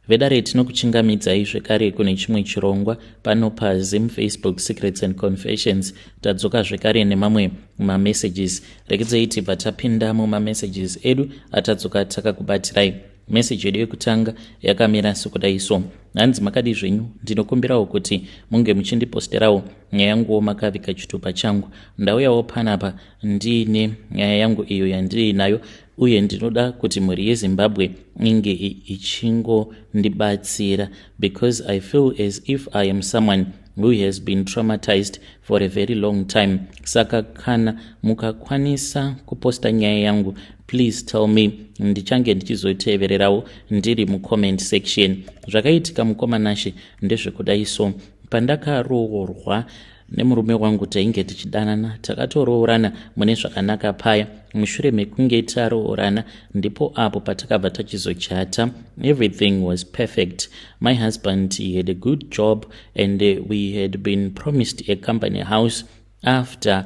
Vedare, tinokuchingamidzai zvekare kune chimwe chirongwa pano paZim Facebook Secrets and Confessions. Tadzoka zvekare nemamwe mamessages. Rekedzei tibva tapinda mumamessages edu atadzoka takakubatirai. Meseji yedu yekutanga yakamira sekudai so. Hanzi, "Makadi zvenyu? Ndinokumbirawo kuti munge muchindiposterawo nyaya yanguwo makavika chitupa changu. Ndauyawo panapa ndiine nyaya yangu iyo yandiinayo, uye ndinoda kuti mhuri yeZimbabwe inge ichingondibatsira because I feel as if I am someone who has been traumatized for a very long time. Saka kana mukakwanisa kuposta nyaya yangu, please tell me. Ndichange ndichizotevererawo ndiri mucomment section." Zvakaitika, mukomanashe, ndezvekudai so. Pandakaroorwa nemurume wangu, tainge tichidanana, takatoroorana mune zvakanaka paya. Mushure mekunge taroorana, ndipo apo patakabva tachizochata. Everything was perfect. My husband, he had a good job and we had been promised a company house after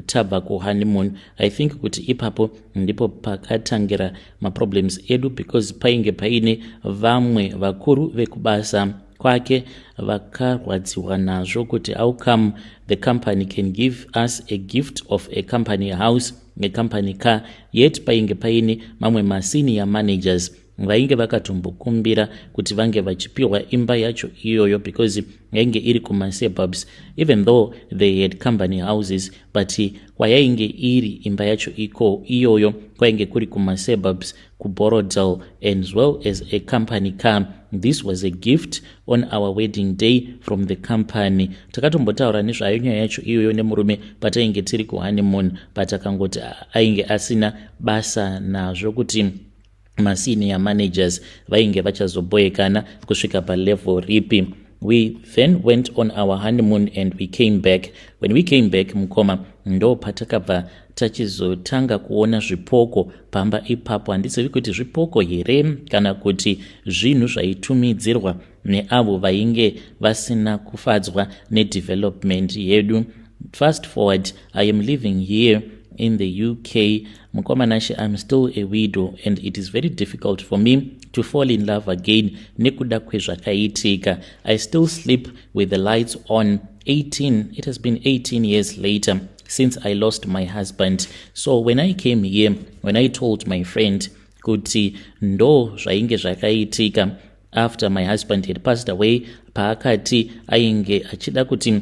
tabva kuhoneymoon. I think kuti ipapo ndipo pakatangira maproblems edu, because painge paine vamwe vakuru vekubasa kwake vakarwadziwa nazvo kuti how come the company can give us a gift of a company house, a company car, yet painge paine mamwe masenior managers vainge vakatombokumbira kuti vange vachipiwa imba yacho iyoyo, because yainge iri kumasuburbs. Even though they had company houses, but kwayainge iri imba yacho iko iyoyo kwainge kuri kumasuburbs, kuBorrowdale, as well as a company car. This was a gift on our wedding day from the company. Takatombotaura nezvayo nyaya yacho iyoyo nemurume patainge tiri kuhoneymoon, but akangoti ainge asina basa nazvo, kuti masenior managers vainge vachazoboekana kusvika palevel ripi. We then went on our honeymoon and we came back. When we came back, mukoma, ndo patakabva tachizotanga kuona zvipoko pamba ipapo. Handizivi kuti zvipoko here kana kuti zvinhu zvaitumidzirwa neavo vainge vasina kufadzwa nedevelopment yedu. Fast forward, I am living here in the UK. Mukomanashe, I'm still a widow and it is very difficult for me to fall in love again nekuda kwezvakaitika. I still sleep with the lights on. 18 It has been 18 years later since I lost my husband. So when I came here, when I told my friend kuti ndo zvainge zvakaitika after my husband had passed away, paakati ainge achida kuti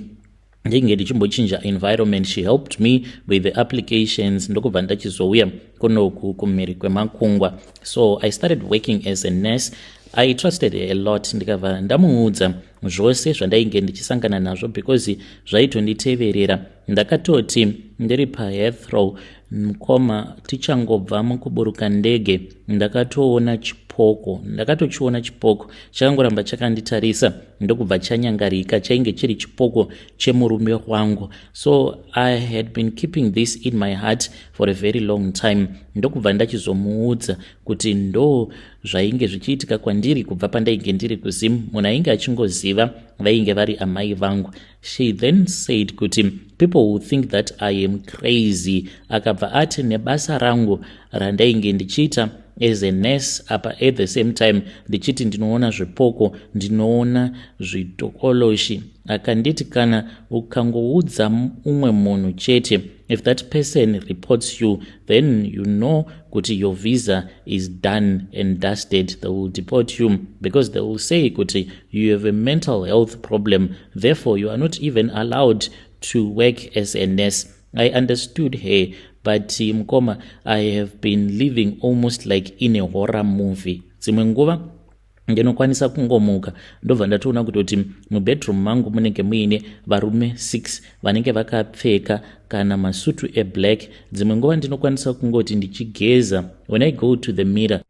ndinge ndichimbochinja environment, she helped me with the applications, ndokubva ndachizouya kunoku kumhiri kwemakungwa. So I started working as a nurse. I trusted her a lot. Ndikabva ndamuudza zvose zvandainge ndichisangana nazvo, because zvaitonditeverera. Ndakatoti ndiri paHeathrow, mukoma, tichangobva mukuburuka ndege, ndakatoona chipoko. Ndakatochiona chipoko chakangoramba chakanditarisa, ndokubva chanyangarika. Chainge chiri chipoko chemurume wangu. So I had been keeping this in my heart for a very long time. Ndokubva ndachizomuudza kuti ndo zvainge zvichiitika kwandiri kubva pandainge ndiri kuZim. Munhu ainge achingoziva vainge vari amai vangu. She then said kuti people will think that I am crazy. Akabva ati nebasa rangu randainge ndichiita as a nurse, apa at the same time ndichiti ndinoona zvipoko, ndinoona zvitokoloshi, akanditi kana ukangoudza umwe munhu chete, if that person reports you, then you know kuti your visa is done and dusted. They will deport you because they will say kuti you have a mental health problem, therefore you are not even allowed to work as a nurse. I understood her, but mukoma, I have been living almost like in a horror movie. Dzimwe nguva ndinokwanisa kungomuka, ndobva ndatoona kutoti mubedroom mangu munenge muine varume 6 vanenge vakapfeka kana masutu eblack. Dzimwe nguva ndinokwanisa kungoti ndichigeza, when I go to the mirror,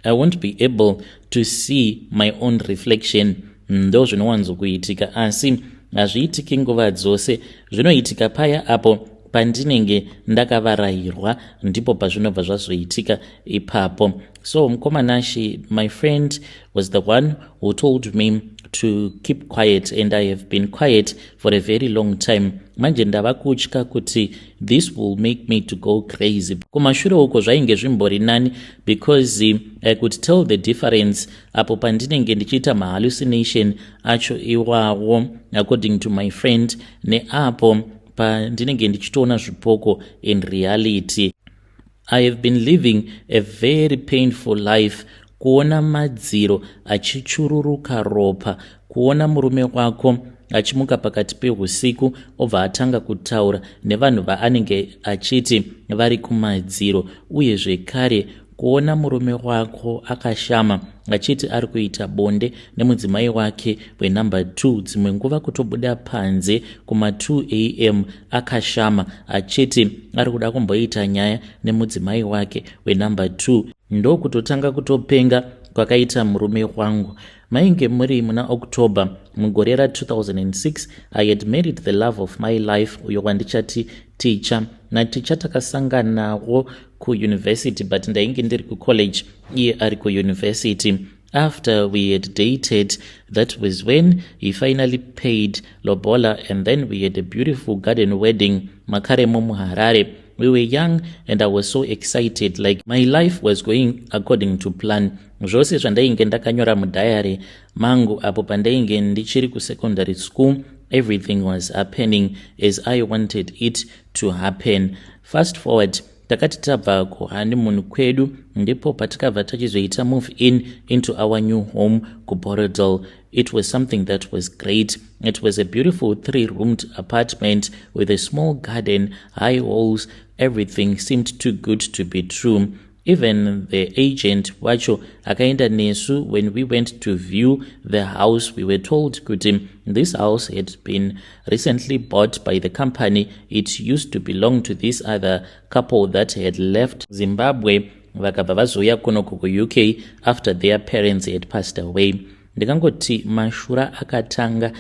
I won't be able to see my own reflection. Ndo zvinowanzokuitika, asi hazviitiki nguva dzose. Zvinoitika paya apo Pandinenge ndakavarayirwa, ndipo pazvinobva zvazoitika ipapo. So mukoma Nashi, my friend was the one who told me to keep quiet, and I have been quiet for a very long time. Manje ndava kutya kuti this will make me to go crazy. Kumashure uko zvainge zvimbori nani because I could tell the difference apo pandinenge ndichiita mahallucination acho iwawo, according to my friend, neapo pandinenge ndichitoona zvipoko in reality. I have been living a very painful life. Kuona madziro achichururuka ropa, kuona murume wako achimuka pakati peusiku, obva atanga kutaura nevanhu vaanenge achiti vari kumadziro, uye zvekare kuona murume wako akashama achiti ari kuita bonde nemudzimai wake wenumber 2, dzimwe nguva kutobuda panze kuma2 a.m. akashama achiti ari kuda kumboita nyaya nemudzimai wake wenumber 2. Ndokutotanga kutopenga kwakaita murume wangu. Mainge muri muna October mugore ra2006. I had married the love of my life, uyo wandichati Ticha. NaTicha takasanganawo kuuniversity, but ndainge ndiri kucollege, iye ari kuuniversity. After we had dated, that was when he finally paid lobola, and then we had a beautiful garden wedding makaremo muHarare. We were young and I was so excited, like my life was going according to plan. Zvose zvandainge ndakanyora mudiary mangu apo pandainge ndichiri kusecondary school, everything was happening as I wanted it to happen. Fast forward, takati tabva kuhoneymoon kwedu, ndipo patikabva tachizoita move in into our new home kuBorrowdale. It was something that was great. It was a beautiful three roomed apartment with a small garden, high walls. Everything seemed too good to be true. Even the agent wacho akaenda nesu when we went to view the house, we were told kuti this house had been recently bought by the company. It used to belong to this other couple that had left Zimbabwe, vakabva vazouya kunoku kuUK after their parents had passed away. Ndikangoti mashura akatanga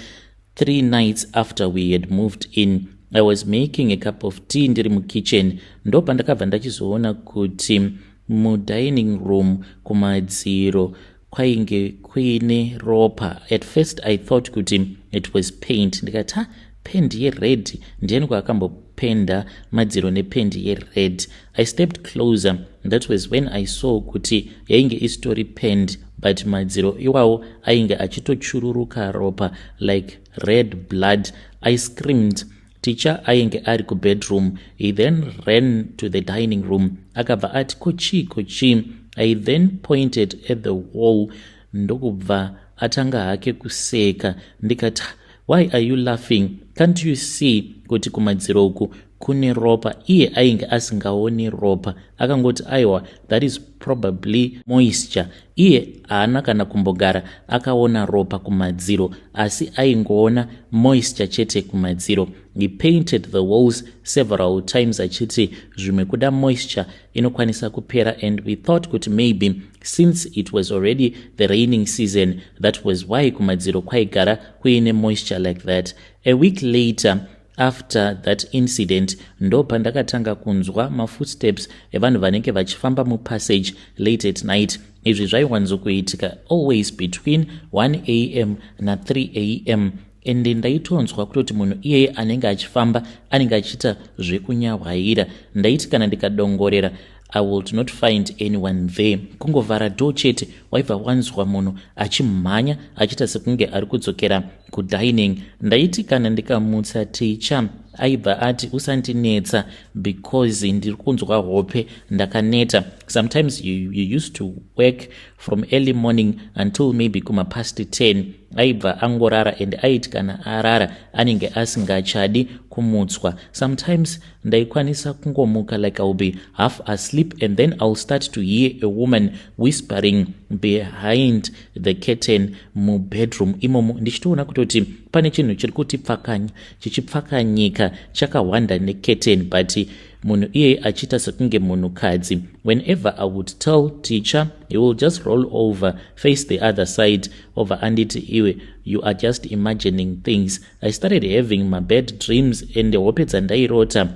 3 nights after we had moved in. I was making a cup of tea ndiri mukitchen, ndo pandakabva ndachizoona kuti mudining room kumadziro kwainge kuine ropa. At first I thought kuti it was paint. Ndikati, "Ha, pendi yered, ndiani kwaakambopenda madziro nependi yered?" I stepped closer. That was when I saw kuti yainge isitori pendi, but madziro iwawo ainge achitochururuka ropa, like red blood. I screamed. Ticha ainge ari kubedroom. He then ran to the dining room, akabva ati, "Kochii, kochii?" I then pointed at the wall, ndokubva atanga hake kuseka. Ndikati, "Why are you laughing? Can't you see kuti kumadziro uku kune ropa?" Iye ainge asingaoni ropa, akangoti, "Aiwa, that is probably moisture." Iye haana kana kumbogara akaona ropa kumadziro, asi aingoona moisture chete kumadziro. He painted the walls several times achiti zvimwe kuda moisture inokwanisa kupera, and we thought kuti maybe since it was already the raining season, that was why kumadziro kwaigara kuine moisture like that. A week later after that incident, ndo pandakatanga kunzwa mafootsteps evanhu vanenge vachifamba mupassage late at night. Izvi zvaiwanzokuitika always between 1 a.m. na3 a.m., ende ndaitonzwa kutoti munhu iyeye anenge achifamba anenge achiita zvekunyahwaira. Ndaiti kana ndikadongorera, I would not find anyone there. Kungovhara door chete, waibva wanzwa munhu achimhanya achiita sekunge ari kudzokera kudining. Ndaiti kana ndikamutsa Ticha, aibva ati, "Usandinetsa because ndiri kunzwa hope, ndakaneta." Sometimes you used to work from early morning until maybe kumapast 10. Aibva angorara, and aiti kana arara anenge asingachadi kumutswa. Sometimes ndaikwanisa kungomuka, like I will be half asleep and then I will start to hear a woman whispering behind the curtain mubedroom imomo, ndichitoona kutoti pane chinhu chiri kuti pfakanya, chichipfakanyika chakahwanda necurtain, but Munhu iyeye achiita sekunge munhukadzi. Whenever I would tell Ticha, he will just roll over, face the other side, obva anditi, "Iwe, you are just imagining things." I started having my bad dreams, and hope dzandairota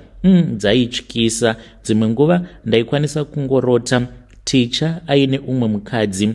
dzaityisa. Dzimwe nguva ndaikwanisa kungorota Ticha aine umwe mukadzi,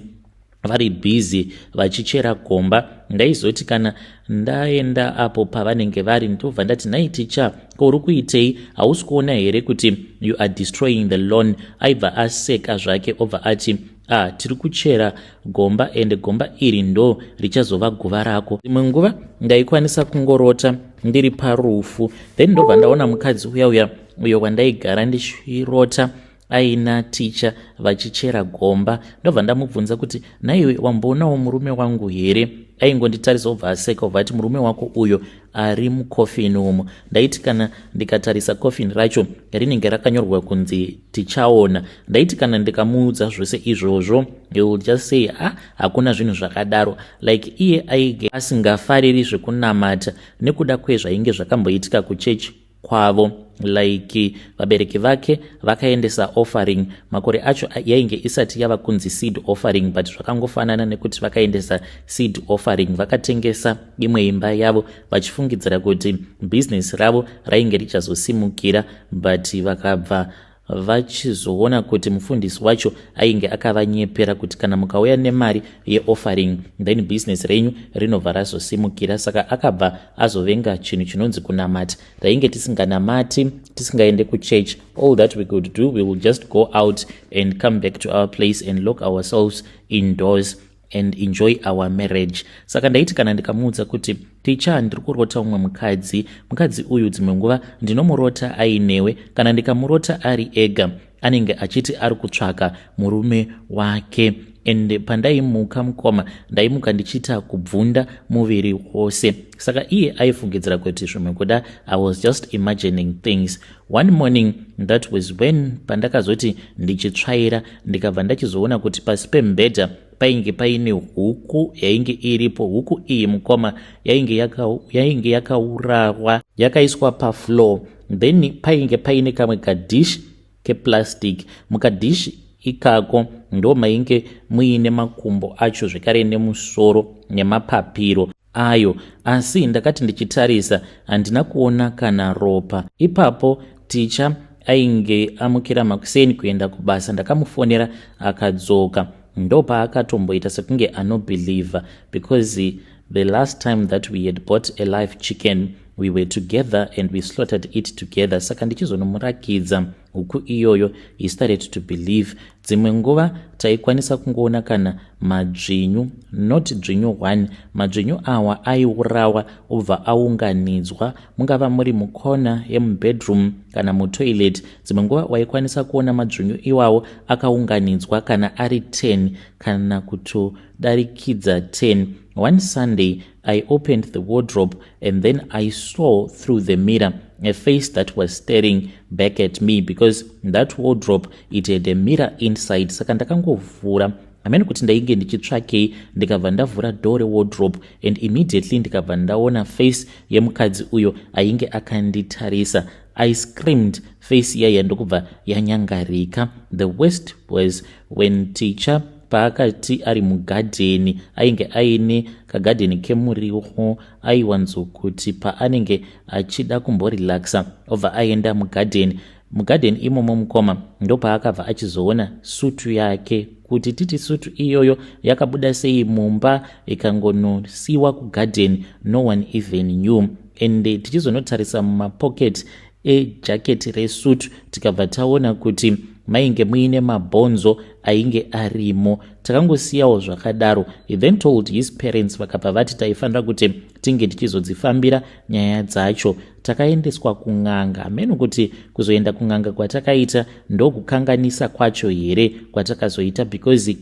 vari busy vachichera gomba. Ndaizoti kana ndaenda apo pavanenge vari, ndobva ndati, "Nhai Ticha, ko uri kuitei? Hausi kuona here kuti you are destroying the lawn?" Aibva aseka zvake, obva ati, "Ah, tiri kuchera gomba, ende gomba iri ndo richazova guva rako." Imwe nguva ndaikwanisa kungorota ndiri parufu, then ndobva ndaona mukadzi uya uya uyo wandaigara ndichirota aina Ticha vachichera gomba. Ndobva ndamubvunza kuti, "Naiwe, wamboonawo murume wangu here?" Aingonditarisa, obva aseka, obva ati, "Murume wako uyo ari mukofini umo." Ndaiti kana ndikatarisa kofini racho, rinenge rakanyorwa kunzi Tichaona. Ndaiti kana ndikamuudza zvose izvozvo, he will just say, "Ah, hakuna zvinhu zvakadaro." Like iye ainge asingafariri zvekunamata nekuda kwezvainge zvakamboitika kuchechi kwavo. Like vabereki vake vakaendesa offering, makore acho yainge isati yava kunzi seed offering, but zvakangofanana nekuti vakaendesa seed offering. Vakatengesa imwe imba yavo vachifungidzira kuti bhizinesi ravo rainge richazosimukira, but vakabva vachizoona kuti mufundisi wacho ainge akavanyepera kuti kana mukauya nemari yeoffering, then bhizinesi renyu rinobva razosimukira. Saka akabva azovenga chinhu chinonzi kunamata. Tainge tisinganamati, tisingaende kuchurch. All that we could do, we will just go out and come back to our place and lock ourselves indoors and enjoy our marriage. Saka ndaiti kana ndikamuudza kuti, "Ticha, ndiri kurota umwe mukadzi, mukadzi uyu dzimwe nguva ndinomurota ainewe, kana ndikamurota ari ega anenge achiti ari kutsvaka murume wake," and pandaimuka, mukoma, ndaimuka ndichiita kubvunda muviri wose. Saka iye aifungidzira kuti zvimwe kuda I was just imagining things. One morning, that was when pandakazoti ndichitsvaira, ndikabva ndachizoona kuti pasi pemubhedha painge paine huku yainge iripo. Huku iyi, mukoma, yainge yakaurawa, yakaiswa pafloor. Then painge paine kamwe kadhishi keplastic. Mukadhishi ikako ndo mainge muine makumbo acho zvekare nemusoro nemapapiro ayo, asi ndakati ndichitarisa, handina kuona kana ropa. Ipapo Ticha ainge amukira makuseni kuenda kubasa. Ndakamufonera, akadzoka. Ndopaakatomboita sekunge anobhelievha, because the last time that we had bought a live chicken, we were together and we slaughtered it together. Saka ndichizonomurakidza huku iyoyo, he started to believe. Dzimwe nguva taikwanisa kungoona kana madzvinyu, not dzvinyu 1. Madzvinyu awa aiurawa, obva aunganidzwa, mungava muri mukona yemubedroom kana mutoilet. Dzimwe nguva waikwanisa kuona madzvinyu iwawo akaunganidzwa kana ari 10 kana kutodarikidza 10. One Sunday I opened the wardrobe and then I saw through the mirror a face that was staring back at me, because that wardrobe, it had a mirror inside. Saka ndakangovhura, hamene kuti ndainge ndichitsvakei, ndikabva ndavhura door rewardrobe and immediately ndikabva ndaona face yemukadzi uyo ainge akanditarisa. I screamed. Face iyaiya ndokubva yanyangarika. The worst was when Ticha paakati ari mugadheni, ainge aine kagadheni kemuriwo. Aiwanzokuti paanenge achida kumborelaxa, obva aenda mugadheni. Mugadheni imomo, mukoma, ndopaakabva achizoona sutu yake. Kuti titi sutu iyoyo yakabuda sei mumba ikangonosiwa kugadheni, no one even knew. And tichizonotarisa mumapocket ejaketi resutu, tikabva taona kuti mainge muine mabhonzo ainge arimo. Takangosiyawo zvakadaro. He then told his parents, vakabva vati taifanira kuti tinge tichizodzifambira nyaya dzacho. Takaendeswa kun'anga. Hameno kuti kuzoenda kun'anga kwatakaita ndokukanganisa kwacho here kwatakazoita, because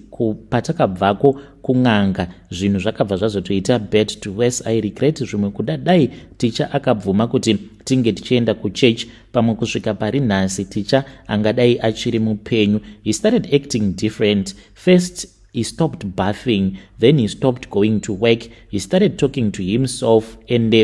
patakabvako kun'anga zvinhu zvakabva zvazotoita bad to worse. I regret. Zvimwe kuda dai Ticha akabvuma kuti tinge tichienda kuchurch, pamwe kusvika pari nhasi Ticha angadai achiri mupenyu. He started acting different. First he stopped bathing, then he stopped going to work. He started talking to himself and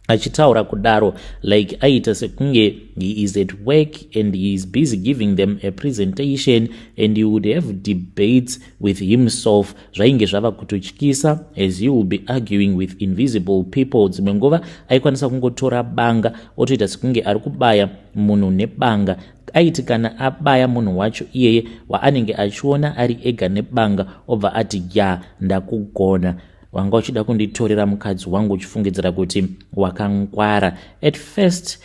Achitaura kudaro like aiita sekunge he is at work and he is busy giving them a presentation and he would have debates with himself. Zvainge zvava kutotyisa as he will be arguing with invisible people. Dzimwe nguva aikwanisa kungotora banga otoita sekunge ari kubaya munhu nebanga. Aiti kana abaya munhu wacho iyeye waanenge achiona ari ega nebanga, obva ati, "Ya, ndakugona. Wanga uchida kunditorera mukadzi wangu uchifungidzira kuti wakangwara." At first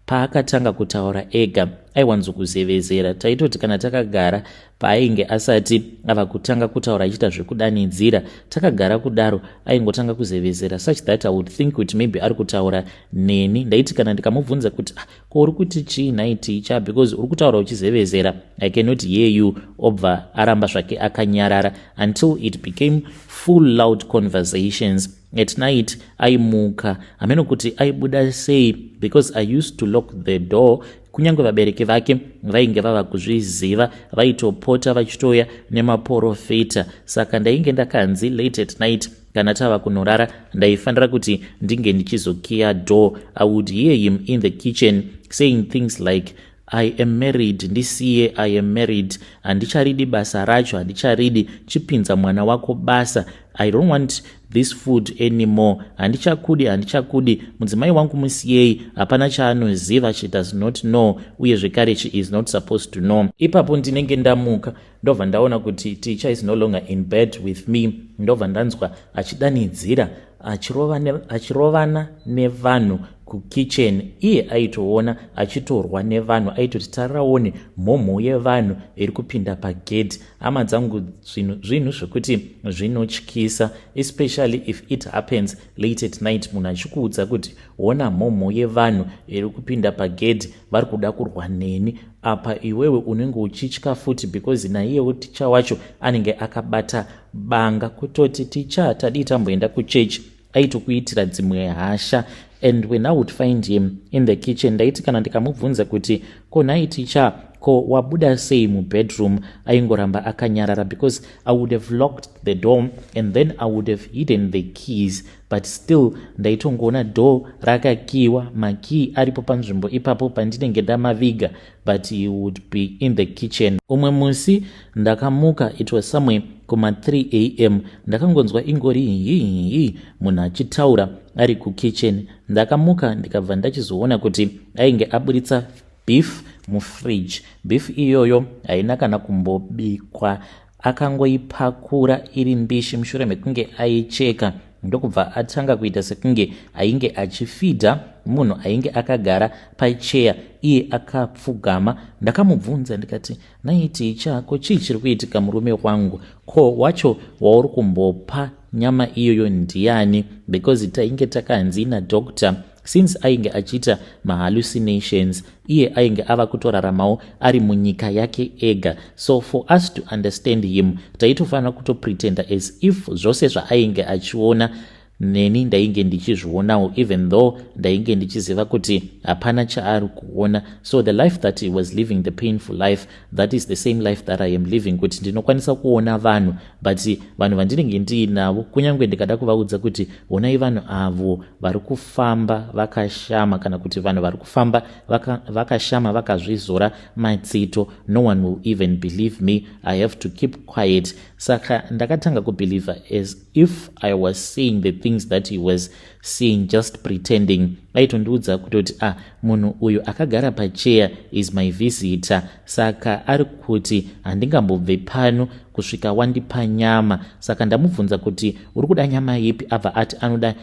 paakatanga kutaura ega aiwanzokuzevezera. Taitoti kana takagara, paainge asati ava kutanga kutaura achiita zvekudanidzira, takagara kudaro aingotanga kuzevezera such that I would think kuti maybe ari kutaura neni. Ndaiti kana ndikamubvunza kuti, "Ah, ko uri kuti chii nhai Ticha? Because uri kutaura uchizevezera, I cannot hear you," obva aramba zvake akanyarara until it became full loud conversations. At night aimuka, hameno kuti aibuda sei, because I used to lock the door. Kunyange vabereki vake vainge vava kuzviziva, vaitopota vachitoya nemaprofita. Saka ndainge ndakanzi late at night kana tava kunorara ndaifanira kuti ndinge ndichizokiya door. I would hear him in the kitchen saying things like, "I am married, ndisiye, I am married, handicharidi basa racho, handicharidi, chipinza mwana wako basa, I don't want this food anymore, handichakudi, handichakudi, mudzimai wangu musiyei, hapana chaanoziva, she does not know, uye zvekare she is not supposed to know." Ipapo ndinenge ndamuka, ndobva ndaona kuti Ticha is no longer in bed with me. Ndobva ndanzwa achidanidzira, achirovana nevanhu kukitchen. Iye aitoona achitorwa nevanhu, aitoti, "Tariraone mhomho yevanhu iri kupinda pagedhi." Hama dzangu, zvinhu zvekuti zvinotyisa, especially if it happens late at night, munhu achikuudza kuti, "Ona mhomho yevanhu iri kupinda pagedhi, vari kuda kurwa neni." Apa iwewe unenge uchitya futi because naiyewo Ticha wacho anenge akabata banga. Kutoti, "Ticha, tadii tamboenda kuchechi?" aitokuitira dzimwe hasha. And when I would find him in the kitchen, ndaiti kana ndikamubvunza kuti, "Ko nhai Ticha, ko wabuda sei mubedroom?" aingoramba akanyarara because I would have locked the door and then I would have hidden the keys, but still ndaitongoona door rakakiwa, makey aripo panzvimbo ipapo pandinenge ndamaviga, but he would be in the kitchen. Umwe musi ndakamuka, it was somewhere kuma3 am. Ndakangonzwa ingori hihihi, munhu achitaura ari kukitchen. Ndakamuka ndikabva ndachizoona kuti ainge aburitsa beef mufridge. Beef iyoyo haina kana kumbobikwa, akangoipakura iri mbishi. Mushure mekunge aicheka, ndokubva atanga kuita sekunge ainge achifidha munhu ainge akagara pacheya, iye akapfugama. Ndakamubvunza ndikati, "Nhai Ticha, ko chii chiri kuitika murume wangu? Ko wacho wauri kumbopa nyama iyoyo ndiani?" Because tainge takanzi nadoctor, since ainge achiita mahallucinations, iye ainge ava kutoraramawo ari munyika yake ega, so for us to understand him taitofanira kutopretenda as if zvose zvaainge achiona neni ndainge ndichizvionawo, even though ndainge ndichiziva kuti hapana chaari kuona. So the life that he was living, the painful life, that is the same life that I am living, kuti ndinokwanisa kuona vanhu, but vanhu vandinenge ndiinavo, kunyange ndikada kuvaudza kuti, "Onai vanhu avo vari kufamba vakashama," kana kuti, "Vanhu vari kufamba vakashama vakazvizora matsito," no one will even believe me. I have to keep quiet. Saka ndakatanga kubelieve as if I was seeing the things that he was seeing, just pretending. Aitondiudza kutoti, "Ah, munhu uyu akagara pacheya is my visitor, saka ari kuti handingambobve pano kusvika wandipa nyama." Saka ndamubvunza kuti, "Uri kuda nyama ipi?" Abva ati anoda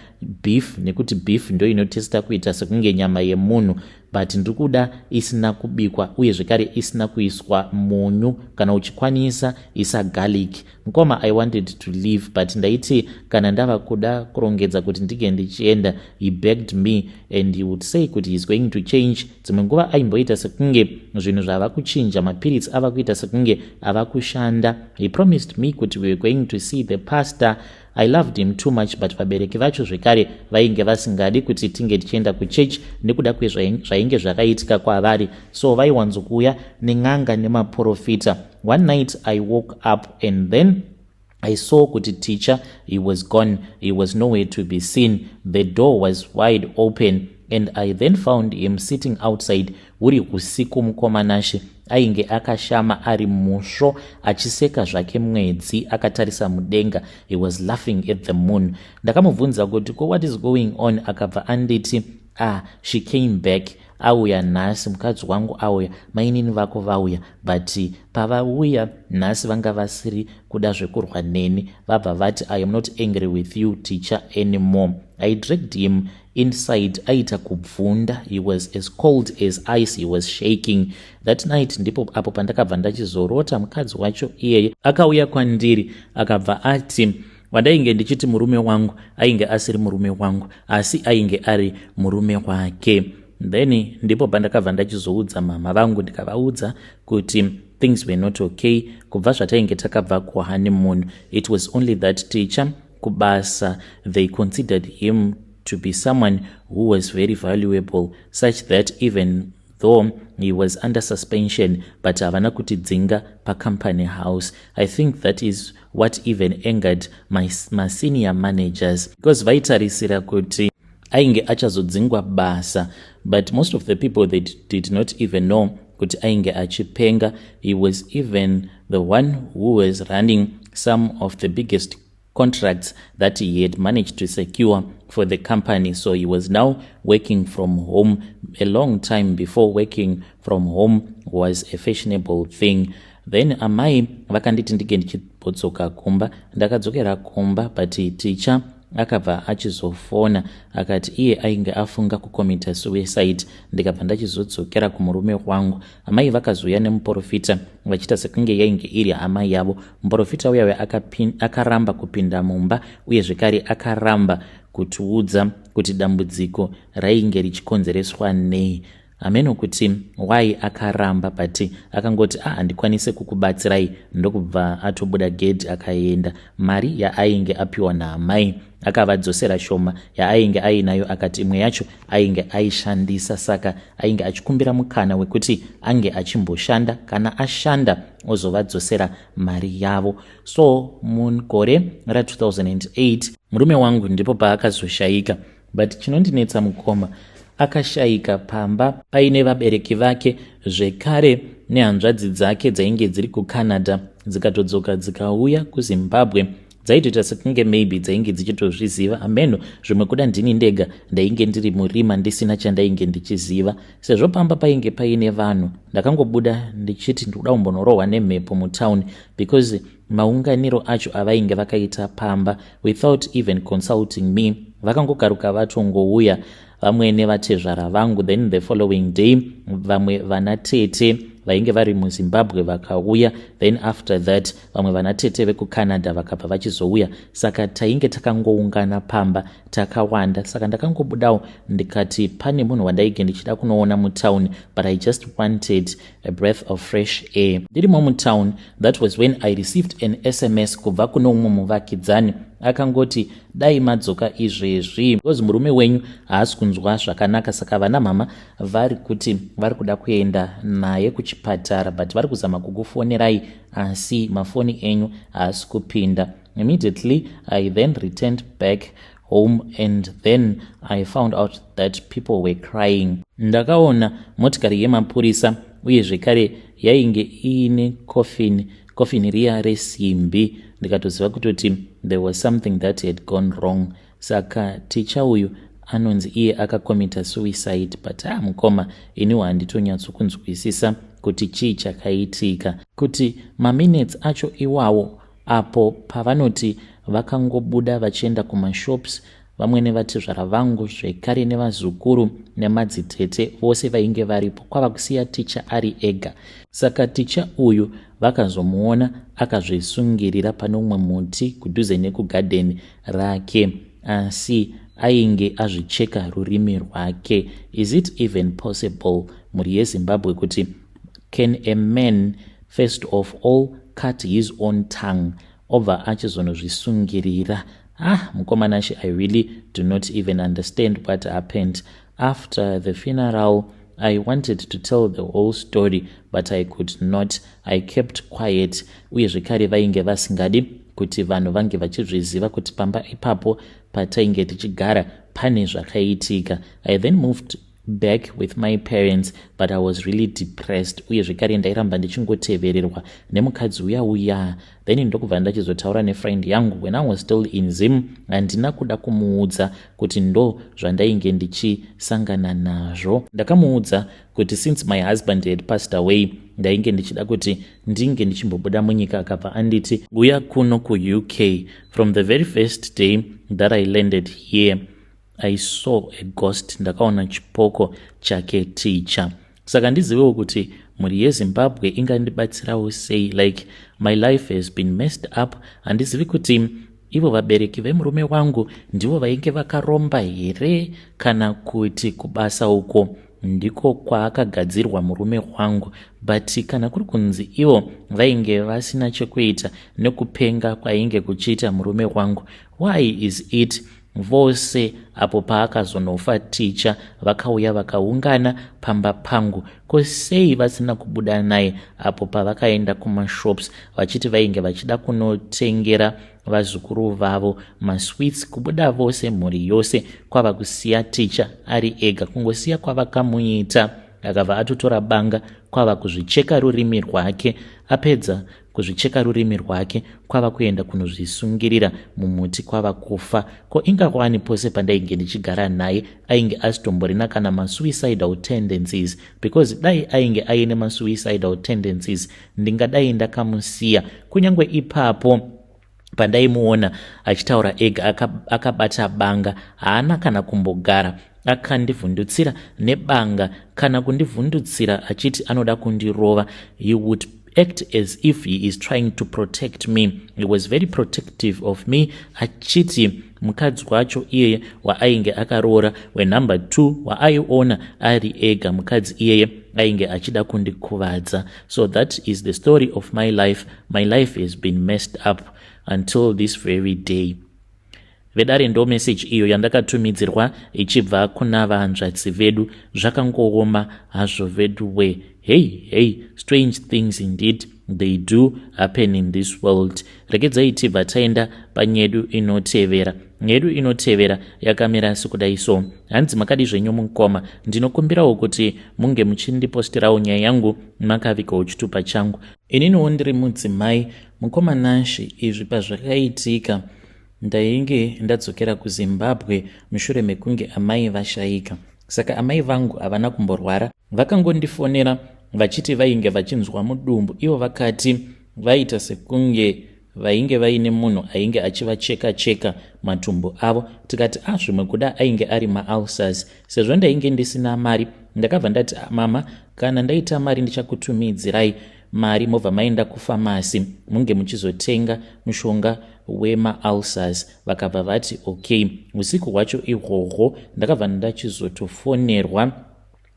beef, nekuti beef ndo inotesta kuita sekunge nyama yemunhu, but ndiri kuda isina kubikwa, uye zvekare isina kuiswa munyu, kana uchikwanisa isa garlic. Mukoma, I wanted to leave, but ndaiti kana ndava kuda kurongedza kuti ndinge ndichienda, he begged me and he would say kuti he is going to change. Dzimwe nguva aimboita sekunge zvinhu zvava kuchinja, mapiritsi ava kuita sekunge ava kushanda. He promised me kuti we were going to see the pastor. I loved him too much, but vabereki vacho zvekare vainge vasingadi kuti tinge tichienda kuchechi nekuda kwezvainge zvakaitika kwavari, so vaiwanzokuuya nen'anga nemaprofita. One night I woke up and then I saw kuti Ticha, he was gone. He was nowhere to be seen. The door was wide open and I then found him sitting outside. Huri usiku, mukoma Nashe, ainge akashama ari musvo, achiseka zvake mwedzi akatarisa mudenga. He was laughing at the moon. Ndakamubvunza kuti, "Ko, what is going on?" Akabva anditi, "Ah, she came back. Auya nhasi mukadzi wangu, auya, mainini vako vauya, but pavauya nhasi vanga vasiri kuda zvekurwa neni. Vabva vati, 'I am not angry with you, Ticha, anymore.'" I dragged him inside. Aita kubvunda. He was as cold as ice. He was shaking. That night ndipo apo pandakabva ndachizorota mukadzi wacho iyeye akauya kwandiri, akabva ati wandainge ndichiti murume wangu ainge asiri murume wangu, asi ainge ari murume wake. Then ndipo pandakabva ndachizoudza mama vangu, ndikavaudza kuti things were not okay kubva zvatainge takabva kuhoneymoon. It was only that Ticha kubasa, they considered him to be someone who was very valuable, such that even though he was under suspension, but havana kutidzinga pacompany house. I think that is what even angered my senior managers, because vaitarisira kuti ainge achazodzingwa basa. But most of the people, they did not even know kuti ainge achipenga. He was even the one who was running some of the biggest contracts that he had managed to secure for the company. So he was now working from home a long time before working from home was a fashionable thing. Then amai vakanditi ndinge ndichibodzoka kumba. Ndakadzokera kumba, but Ticha akabva achizofona akati iye ainge afunga kucommita suicide. Ndikabva ndachizodzokera kumurume wangu. Amai vakazouya nemuprofita vachiita sekunge yainge iri hama yavo. Muprofita uyauya akaramba kupinda mumba, uye zvekare akaramba kutiudza kuti dambudziko rainge richikonzereswa nei. Hameno kuti why akaramba, but akangoti, "A, ah, handikwanisi kukubatsirai," ndokubva atobuda gedhi akaenda. Mari yaainge apiwa naamai akavadzosera shoma yaainge ainayo, akati imwe yacho ainge aishandisa, saka ainge achikumbira mukana wekuti ange achimboshanda. Kana ashanda, ozovadzosera mari yavo. So mugore ra2008 murume wangu ndipo paakazoshayika. But chinondinetsa, mukoma, akashayika pamba paine vabereki vake zvekare nehanzvadzi dzake dzainge dziri kuCanada, dzikatodzoka dzikauya kuZimbabwe. Dzaitoita sekunge maybe dzainge dzichitozviziva. Ameno, zvimwe kuda ndini ndega ndainge ndiri murima, ndisina chandainge ndichiziva, sezvo pamba painge paine vanhu. Ndakangobuda ndichiti ndikuda kumbonorohwa nemhepo mutauni, because maunganiro acho avainge vakaita pamba without even consulting me, vakangogaruka vatongouya vamwe nevatezvara vangu. Then the following day vamwe vanatete vainge vari muZimbabwe vakauya. Then after that vamwe vanatete vekuCanada vakabva vachizouya. Saka tainge takangoungana pamba takawanda. Saka ndakangobudawo ndikati pane munhu wandainge ndichida kunoona mutauni, but I just wanted a breath of fresh air. Ndirimo mutown, that was when I received an SMS kubva kuno umwe muvakidzani. Akangoti, "Dai madzoka izvezvi because murume wenyu haasi kunzwa zvakanaka. Saka vana mama vari kuti vari kuda kuenda naye kuchipatara, but vari kuzama kukufonerai, asi mafoni enyu haasi kupinda." Immediately I then returned back home and then I found out that people were crying. Ndakaona motikari yemapurisa, uye zvekare yainge iine coffin, coffin riya resimbi. Ndikatoziva kutoti there was something that had gone wrong. Saka Ticha uyu anonzi iye akacommita suicide, but ah, mukoma, iniwo handitonyatsokunzwisisa kuti chii chakaitika, kuti maminutes acho iwawo apo pavanoti vakangobuda vachienda kumashops, vamwe nevatezvara vangu zvekare nevazukuru nemadzitete vose vainge varipo, kwava kusiya Ticha ari ega. Saka Ticha uyu vakazomuona akazvisungirira pane umwe muti kudhuze nekugadheni rake, asi ainge azvicheka rurimi rwake. Is it even possible, mhuri yeZimbabwe, kuti can a man first of all cut his own tongue, obva achizonozvisungirira? Ah, mukoma Nashe, I really do not even understand what happened. After the funeral I wanted to tell the whole story, but I could not. I kept quiet. Uye zvekare vainge vasingadi. Kuti vanhu vange vachizviziva kuti pamba ipapo patainge tichigara pane zvakaitika. I then moved back with my parents, but I was really depressed, uye zvekare ndairamba ndichingotevererwa nemukadzi uya uya. Then ndokubva ndachizotaura nefriend yangu when I was still in Zim. Handina kuda kumuudza kuti ndo zvandainge ndichisangana nazvo. Ndakamuudza kuti since my husband had passed away, ndainge ndichida kuti ndinge ndichimbobuda munyika. Akabva anditi, "Uya kuno kuUK." From the very first day that I landed here, I saw a ghost. Ndakaona chipoko chake Ticha. Saka ndizivewo kuti mhuri yeZimbabwe ingandibatsirawo sei. Like, my life has been messed up. Handizivi kuti ivo vabereki vemurume wangu ndivo vainge vakaromba here, kana kuti kubasa uko ndiko kwaakagadzirwa murume wangu. But kana kuri kunzi ivo vainge vasina chekuita nekupenga kwainge kuchiita murume wangu, why is it vose apo paakazonofa Ticha vakauya vakaungana pamba pangu? Ko sei vasina kubuda naye apo pavakaenda kumashops vachiti vainge vachida kunotengera vazukuru vavo masweets? Kubuda vose, mhuri yose, kwava kusiya Ticha ari ega. Kungosiya kwavakamuita, akabva atotora banga, kwava kuzvicheka rurimi rwake. Apedza kuzvicheka rurimi rwake, kwava kuenda kunozvisungirira mumuti, kwava kufa. Ko ingawani pose pandainge ndichigara naye ainge asitomborina kana masuicidal tendencies? Because dai ainge aine masuicidal tendencies, ndingadai ndakamusiya. Kunyange ipapo pandaimuona achitaura ega akabata banga, haana kana kumbogara akandivhundutsira nebanga kana kundivhundutsira achiti anoda kundirova. He would act as if he is trying to protect me. He was very protective of me, achiti mukadzi wacho iyeye waainge akaroora wenumber 2 waaiona ari ega, mukadzi iyeye ainge achida kundikuvadza. So that is the story of my life. My life has been messed up until this very day. Vedare, ndo meseji iyo yandakatumidzirwa ichibva kuna vanzvadzi vedu. Zvakangooma hazvo vedu we. Hey hey, strange things indeed, they do happen in this world. Regedzai tibva taenda panyedu inotevera. Nyedu inotevera yakamira sekudai so. Hanzi, "Makadi zvenyu mukoma? Ndinokumbirawo kuti munge muchindipostirawo nyaya yangu makavigawo chitupa changu. Ininiwo ndiri mudzimai. Mukoma Nashi, izvi pazvakaitika ndainge ndadzokera kuZimbabwe mushure mekunge amai vashayika. Saka amai vangu havana kumborwara. Vakangondifonera vachiti vainge vachinzwa mudumbu. Ivo vakati vaita sekunge vainge vaine munhu ainge achivacheka cheka matumbu avo. Tikati a ah, zvimwe kuda ainge ari maulcers. Sezvo ndainge ndisina mari, ndakabva ndati, 'Mama, kana ndaita mari ndichakutumidzirai mari, mobva maenda kufamasi munge muchizotenga mushonga wemaulcers.' Vakabva vati okay. Usiku hwacho ihwohwo ndakabva ndachizotofonerwa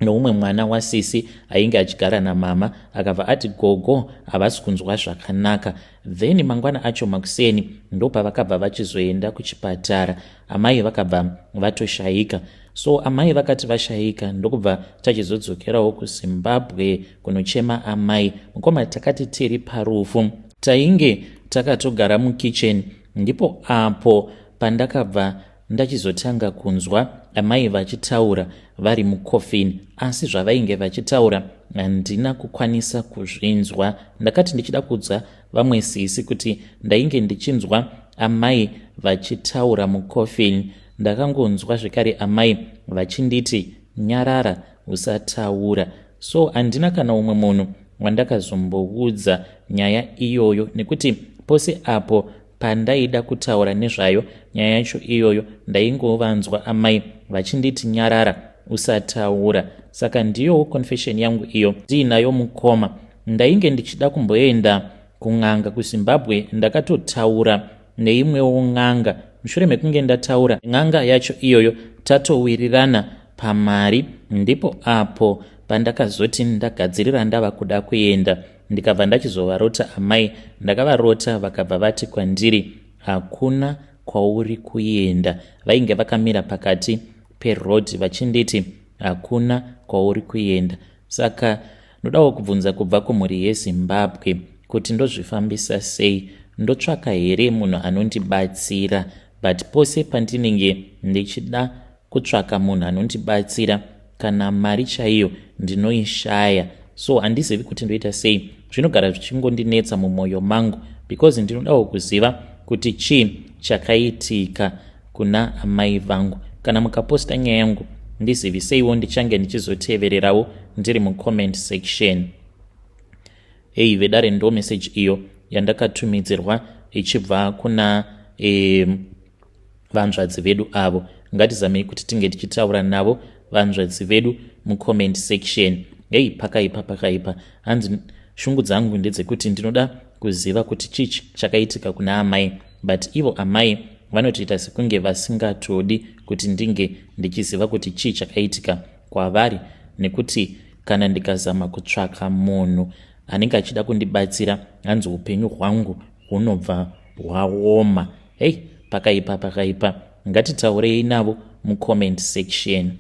noumwe mwana wasisi ainge achigara namama. Akabva ati gogo havasi kunzwa zvakanaka. Then mangwana acho makuseni ndopavakabva vachizoenda kuchipatara, amai vakabva vatoshayika. So amai vakati vashayika, ndokubva tachizodzokerawo kuZimbabwe kunochema amai. Mukoma, takati tiri parufu, tainge takatogara mukicheni, ndipo apo pandakabva ndachizotanga kunzwa amai vachitaura vari mukofini, asi zvavainge vachitaura handina kukwanisa kuzvinzwa. Ndakati ndichida kudza vamwe sisi kuti ndainge ndichinzwa amai vachitaura mukofini, ndakangonzwa zvekare amai vachinditi, 'Nyarara, usataura.' So handina kana umwe munhu wandakazomboudza nyaya iyoyo, nekuti pose apo pandaida kutaura nezvayo nyaya yacho iyoyo, ndaingovanzwa amai vachinditi, 'Nyarara, usataura.' Saka ndiyowo confession yangu iyo ndiinayo mukoma. Ndainge ndichida kumboenda kun'anga kuZimbabwe. Ndakatotaura neimwewo n'anga. Mushure mekunge ndataura n'anga yacho iyoyo, tatowirirana pamari, ndipo apo pandakazoti ndagadzirira ndava kuda kuenda, ndikabva ndachizovarota amai. Ndakavarota vakabva vati kwandiri, 'Hakuna kwauri kuenda.' Vainge vakamira pakati peroad vachinditi, 'Hakuna kwauri kuenda.' Saka ndodawo kubvunza kubva kumhuri yeZimbabwe kuti ndozvifambisa sei. Ndotsvaka here munhu anondibatsira? But pose pandinenge ndichida kutsvaka munhu anondibatsira, kana mari chaiyo ndinoishaya. So handizivi kuti ndoita sei. Zvinogara zvichingondinetsa mumwoyo mangu because ndinodawo kuziva kuti chii chakaitika kuna amai vangu. Kana mukaposta nyaya yangu, ndiziviseiwo, ndichange ndichizotevererawo ndiri mucomment section. Ei vedare, ndo message iyo yandakatumidzirwa ichibva kuna vanzvadzi vedu avo. Ngatizamei kuti tinge tichitaura navo vanzvadzi vedu mucomment section. Hei, pakaipa, pakaipa. Hanzi shungu dzangu ndedzekuti ndinoda kuziva kuti chii chakaitika kuna amai, but ivo amai vanotoita sekunge vasingatodi kuti ndinge ndichiziva kuti chii chakaitika kwavari, nekuti kana ndikazama kutsvaka munhu anenge achida kundibatsira, hanzi upenyu hwangu hunobva hwaoma. Hei, pakaipa, pakaipa. Ngatitaurei navo mucomment section.